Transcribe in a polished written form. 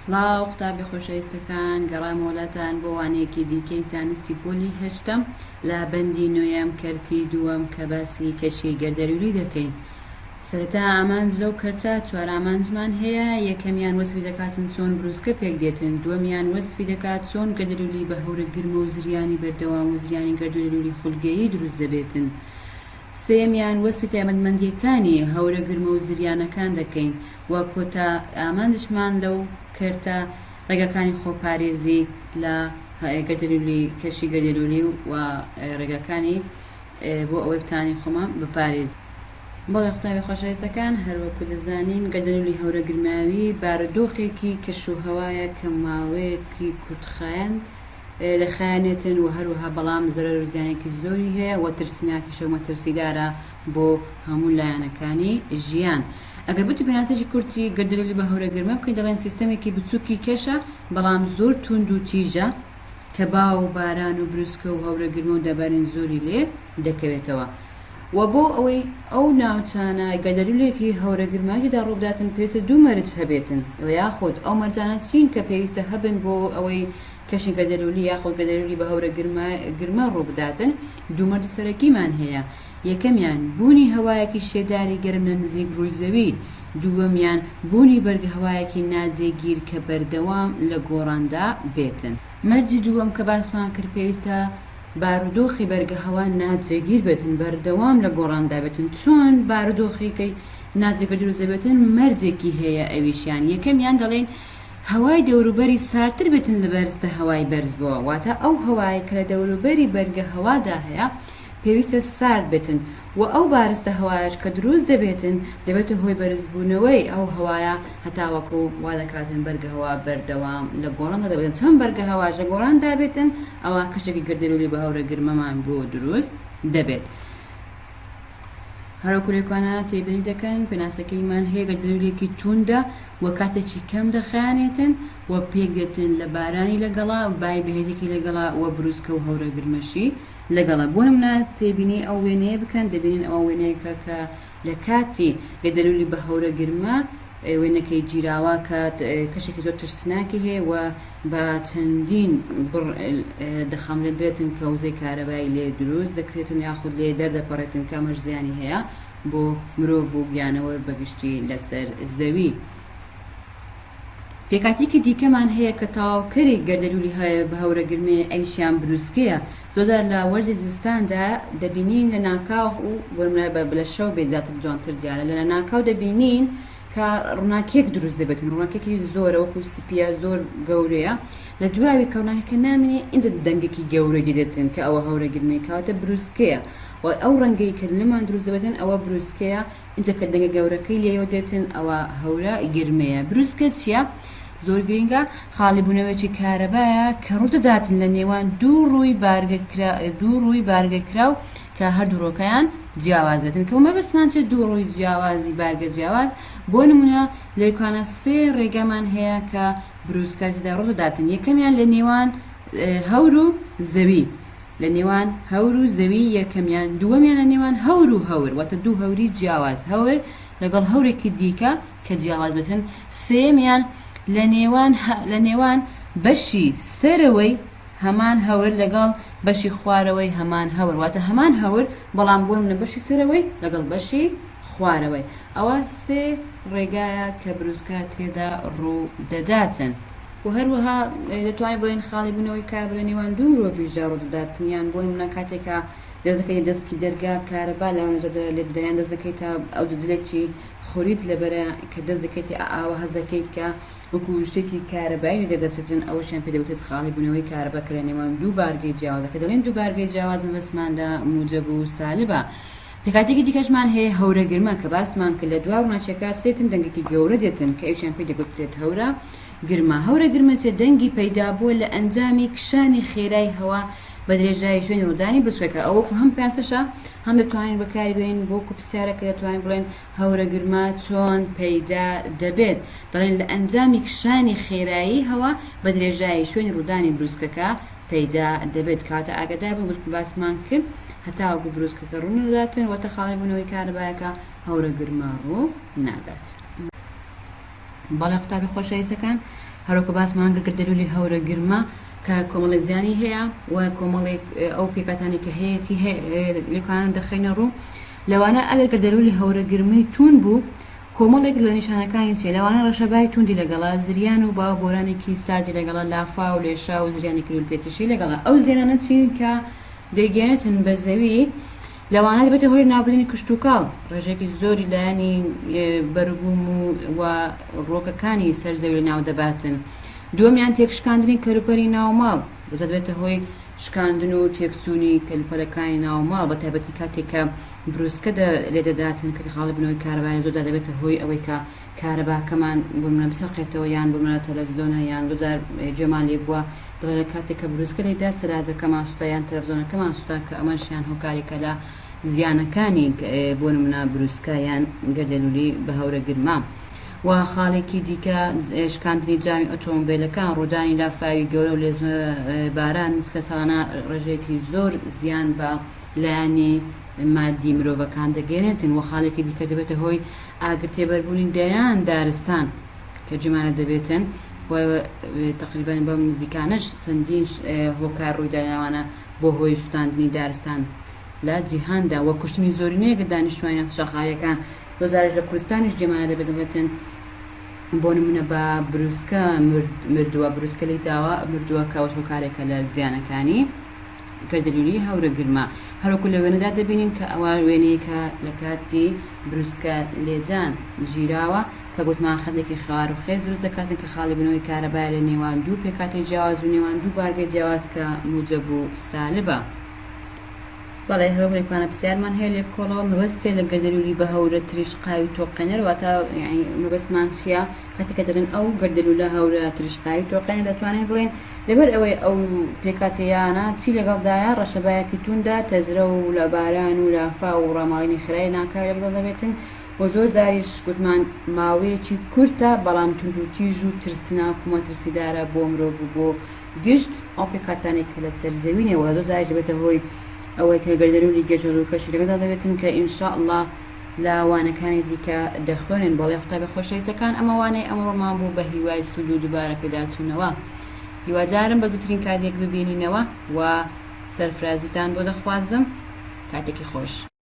سڵاو قوتابی خۆشەویستەکان گەڕامەوە لاتان بۆ وانەیەکی دیکەی زانستی پۆلی هەشتەم لە بەندی نۆیەم کەرتی دووەم کە باسی کەشی گەردەلوولی دەکەین سەرەتا ئامانج لەو کەرتە چوار ئامانجمان هەیە یەکەمیان وەسفی دەکاتن چۆن بروسکە پێک دێتن دووەمیان وەسفی دەکات چۆن گەردەلوولی بە هەورە گرمە و زریانی بەردەوام و زریانی گەردەلوولی خولگەیی دروست دەبێتن سێیەمیان وەسفی تایبەتمەندییەکانی هەورە گرمە و زریانەکان دەکەین و کۆتا ئامانجشمان لەو کەرتە ڕێگاکانی خۆپارێزی لە گەردەلوولی کەشی گەردەلوولی و ڕێگاکانی بۆ ئەوەی بتوانین خۆمان بپارێزین. بەڵێ قوتابی خۆشەویستەکان هەروەکو دەزانین گەردەلوولی هەورە گرماوی بارودۆخێکی کەش و هەوایە کە ماوەیەکی کورتخایەن دەخایەنێتن و هەروەها بەڵام زەرەر و زیانێکی زۆری هەیە و ترسناکیشە و مەترسیدارە بۆ هەموو لایەنەکانی ژیان. ئەگەر بتو پێناسەیەکی کورتی گەردەلوولی بە هەورەگرمە بکەین دەڵێن سیستەمێکی بچووکی کەشە بەڵام زۆر تووند و تیژە کە با و باران و بروسکە و هەورەگرمە و دابارین زۆری لێ دەکەوێتەوە و بۆ ئەوەی ئەو ناوچانە گەردەلوولێکی هەورەگرمای تێدا ڕووبداتن پێویستە دوو مەرج هەبێتن و یاخود ئەو مەرجانە چین کە پێویستە هەبن بۆ ئەوەی کەشی گەردەلوولی یاخود گەردەلوولی بە هەورە گرمە گرمە ڕووبداتن دوو مەرجی سەرەکیمان هەیە یەکەمیان بوونی هەوایەکی شێداری گەرم لە نزیک ڕووی زەوی، دووەمیان بوونی بەرگەهەوایەکی ناجێگیر کە بەردەوام لە گۆڕاندا بێتن. مەرجی دووەم کە باسمان کرد پێویستە بارودۆخی بەرگەهەوا ناجێگیر بێتن، بەردەوام لە گۆڕاندا بێتن، چۆن بارودۆخێکی ناجێگیر دروست دەبێتن مەرجێکی هەیە ئەویشیان یەکەمیان دەڵێین هەوای دەوروبەری ساردتر بێتن لە بەرزتە هەوای بەرزبووە واتە ئەو هەوایەی کە لە دەوروبەری بەرگەهەوادا هەیە پێویستە سارد بێتن و ئەو بارستە هەوایەش کە دروست دەبێتن دەبێتە هۆی بەرزبوونەوەی ئەو هەوایە هەتاوەکو وا دەکاتن بەرگە هەوا بەردەوام لە گۆڕاندا دەبێتن چەند بەرگە هەواش لە گۆڕاندا بێتن ئەوا کەشێکی گەردەلوولی بە هەورە گرمەمان بۆ دروست دەبێت. هەروەکو لێکوانە تێبینی دەکەن پێناسەکەیمان هەیە گەردەلوولێکی تووندە و کاتێکی کەم دەخایەنێتن و پێک دێتن لە بارانی لەگەڵا بای بەهێزێکی لەگەڵا و بروسکە و هەورە گرمەشی لەگەڵە. بۆ نمونە تێبینی ئەو وێنەیە بکەن دەبینن ئەوە وێنەیەکە کە لە کاتی گەردەلوولی بە هەورە گرمە وێنەکەی گیراوە کە کەشێکی زۆر ترسناکی هەیە و بە چەندین بڕ دەخەملێندرێتن کە وزەی کارەبایی لێ دروست دەکرێتن یاخود لێ دەردەپەڕێتن کە ئەمەش زیانی هەیە بۆ مرۆڤ و گیانەوەر بەگشتی لەسەر زەوی. پێکهاتەیەکی دیکەمان هەیە کە تەواوکەری گەردەلوولی بە هەورەگرمەیە ئەویشیان بروسکەیە. زۆرجار لە وەرزی زستاندا دەبینین لە ناکاو و بۆ نمونە بە لە شەو بێت زیاتر جوانتر دیارە لە ناکاو دەبینین کە ڕووناکیەک دروست دەبێتن ڕووناکیەکی زۆرە وەکو سپیە زۆر گەورەیە لە دواوی کە ڕووناکیەکە نامێنێ ئینجا دەنگێکی گەورەی دێتن کە ئەوە هەورەگرمەیە کەواتە بروسکەیە و ئەو ڕەنگەی کە لەمان دروست دەبێتن ئەوە بروسکەیە ئینجا کە دەنگە گەورەکەی لێیەوە دێتن ئەوە هەورە گرمەیە. بروسکە چیە؟ زۆر گرینگە، خاڵی بوونەوەیەکی کارەبایە کە ڕوودەداتن لە نێوان دوو ڕووی بارگە کرا دوو ڕووی بارگە کراو کە هەردوو ڕووەکەیان جیاواز بێتن کە مەبەستمان چیە دوو ڕووی جیاوازی بارگە جیاواز بۆ نمونە لێرکانە سێ ڕێگامان هەیە کە بروسکە تێدا ڕوودەداتن یەکەمیان لە نێوان هەور و زەوی لە نێوان هەور و زەوی یەکەمیان، دووەمیان لە نێوان هەور و هەور، واتە دوو هەوری جیاواز، هەور لەگەڵ هەورێکی دیکە کە جیاواز بێتن، سێیەمیان لە نێوان لە نێوان بەشی سەرەوەی هەمان هەور لەگەڵ بەشی خوارەوەی هەمان هەور، واتە هەمان هەور بەڵام بۆ نمونە بەشی سەرەوەی لەگەڵ بەشی خوارەوەی. ئەوە سێ ڕێگایە کە بروسکە تێدا ڕوو دەداتن. وە هەروەها دەتوانین بڵێین خاڵی بوونەوەی کارەبا لە نێوان دوو مرۆڤیشدا ڕوودەدات یان بۆ نمونە کاتێک کە دەست دەکەیتە دەسکی دەرگا کارەبا لەوانەیە جار جارە لێت بدات یان دەست دەکەیتە ئەو جلێکی خوریت لەبەرە کە دەست دەکەیتە ئاوە هەست دەکەیت کە وەکو شتێکی کارەبایی لێ دەردەچێتن ئەوەشیان پێ دەوترێت خاڵی بوونەوەی کارەبا کە لە نێوان دوو بارگەی جیاوازە کە دەڵێین دوو بارگەی جیاواز مەبەستمان لە موجەب و سالبە پێکهاتەیەکی دیکەشمان هەیە هەورە گرمە کە باسمان کرد لە دوا ڕووناکیەکە چ دێتن دەنگێکی گەورە دێتن کە ئەویشیان پێی دەگوترێت هەورە گرمە هەورە گرمە چیە دەنگی پەیدا بووە لە ئەنجامی کشانی خێرای هەوا بە درێژایی شوێنی ڕوودانی بروسکەکە ئەوە وەکو هەم پێناسەشە هەم دەتوانین بەکاری بێنین بۆ وەکو پرسیارەکە دەتوانین بڵێن هەورە گرمە چۆن پەیدا دەبێت دەڵێن لە ئەنجامی کشانی خێرایی هەوا بە درێژایی شوێنی ڕوودانی بروسکەکە پەیدا دەبێت کەواتە ئاگادار بن گوتم باسمان کرد هەتاوەکو بروسکەکە ڕوو نەداتن واتە خاڵی بوونەوەی کارەبایەکە هەورە گرمە ڕوو نادات. بەڵێ قوتابی خۆشەویستەکان. هەروەکو باسمان کرد گەردەلوولی هەورەگرمە کە کۆمەڵێک زیانی هەیە و کۆمەڵێک ئەو پێکهاتانەی کە هەیەتی لێکانە دەخەینە ڕوو لەوانە ئەگەر گەردەلوولی هەورەگرمەی توند بوو کۆمەڵێک لە نیشانەکانی چیە لەوانە ڕەشەبای توندی لەگەڵە زریان و با و بۆرانێکی ساردی لەگەڵە لافاو و لێشاو و زریانێکی لوولپێچیشی لەگەڵە ئەو زیانانە چین کە دەیگەیەنێتن بە زەوی لەوانە دەبێتە هۆی لەناوبردنی کشتوکاڵ، ڕێژەیەکی زۆری لایەنی بەروبووم و و ڕووەکەکانی سەر زەوی لەناو دەباتن. دووەمیان تێکشکاندنی کەلوپەلی ناوماڵ، وزە دەبێتە هۆی شکاندن و تێکچوونی کەلوپەلەکانی ناوماڵ، بەتایبەتی کاتێک کە بروسکە لێدەداتن کە خاڵی بوونەوەی کارەبای زۆردا دەبێتە هۆی ئەوەی کە کارەباکەمان بۆ نمونە بچەقێتەوە یان بۆ نمونە تەلەفزۆنە یان زۆرجار گوێمان لێ بووە دەڵێ لە کاتێک کە بروسکە لێیدا سەلاجەکەمان سوتا یان تەلەفزۆنەکەمان سوتا کە ئەمەش یان هۆکارێکە لە زیانەکانی بۆ نمونە بروسکە یان گەردەلولی بە هەورەگرمە و خاڵێکی دیکە شکاندنی جامی ئۆتۆمبێلەکان ڕوودانی لافاوی گەورە و لێزمە باران کە ساڵانە ڕێژەیەکی زۆر زیان بە لایەنی مادی مرۆڤەکان دەگەیەنێتن و خاڵێکی دیکە دەبێتە هۆی ئاگر تێبەربوونی دەیان دارستان کە جێمانە دەبێتن و تەقریبەن بەم نزیکانەش چەندین هۆکار ڕوویدا لەوانە بۆ هۆی سوتاندنی دارستان لە جیهاندا و کوشتنی زۆرینەیەک لە دانیشتوانی ناوچە شاخاویەکان زۆرجاریش لە کوردستانیش جێمانە دەبێت دەڵێتن بۆ نمونە بە بروسکە مردووە بروسکە لێی داوە مردووە کە ئەوەش هۆکارێکە لە زیانەکانی گەردەلوولی هەورەگرمە. هەروەکو لە وێنەدا دەبینین کە ئەوە وێنەیەکە لە کاتی بروسکە لێدان گیراوە کە گوتمان خەتێکی خوار و خێز دروست دەکاتن کە خاڵی بوونەوەی کارەبایە لە نێوان دوو پێکهاتەی جیاواز و نێوان دوو بارگەی جیاواز کە موجەب و سالبە. بەڵێ هەروەک لێکوانە پرسیارمان هەیە لێبکۆڵەوە مەبەست چیە لە گەردەلوولی بە هەورە تریشقاوی تۆقێنەر واتا یانی مەبەستمان چیە کاتێک کە دەڵێن ئەو گەردەلوولە هەورە تریشقاوی تۆقێنەر دەتوانین بڵێین لەبەر ئەوەی ئەو پێکهاتەیانە چی لەگەڵدایە ڕەشەبایەکی توندە تەزرە و لە باران و لافاو و ڕاماڵینی خێرای ناکاوی لەگەڵ دەبێتن و زۆر جاریش گوتمان ماوەیەکی کورتە بەڵام توندوتیژ و ترسناک و مەترسیدارە بۆ مرۆڤ و بۆ گشت ئەو پێکهاتانەی کە لەسەر زەوینە و زۆر جاریش دەبێتە هۆی ئەوەی کە گەردەلوولی گێچەڵ و کەشی لەگەڵدا دەبێتن کە ان شاء اللە لە وانەکانی دیکە دەخوێنن بەڵێ قوتابیە خۆشەویستەکان ئەمە وانەی ئەمڕۆمان بوو بە هیوای سوود و دووبارە پێداچوونەوە هیوادارم بە زووترین کات یەک ببینینەوە و سەرفرازیتان بۆ دەخوازم کاتێکی خۆش.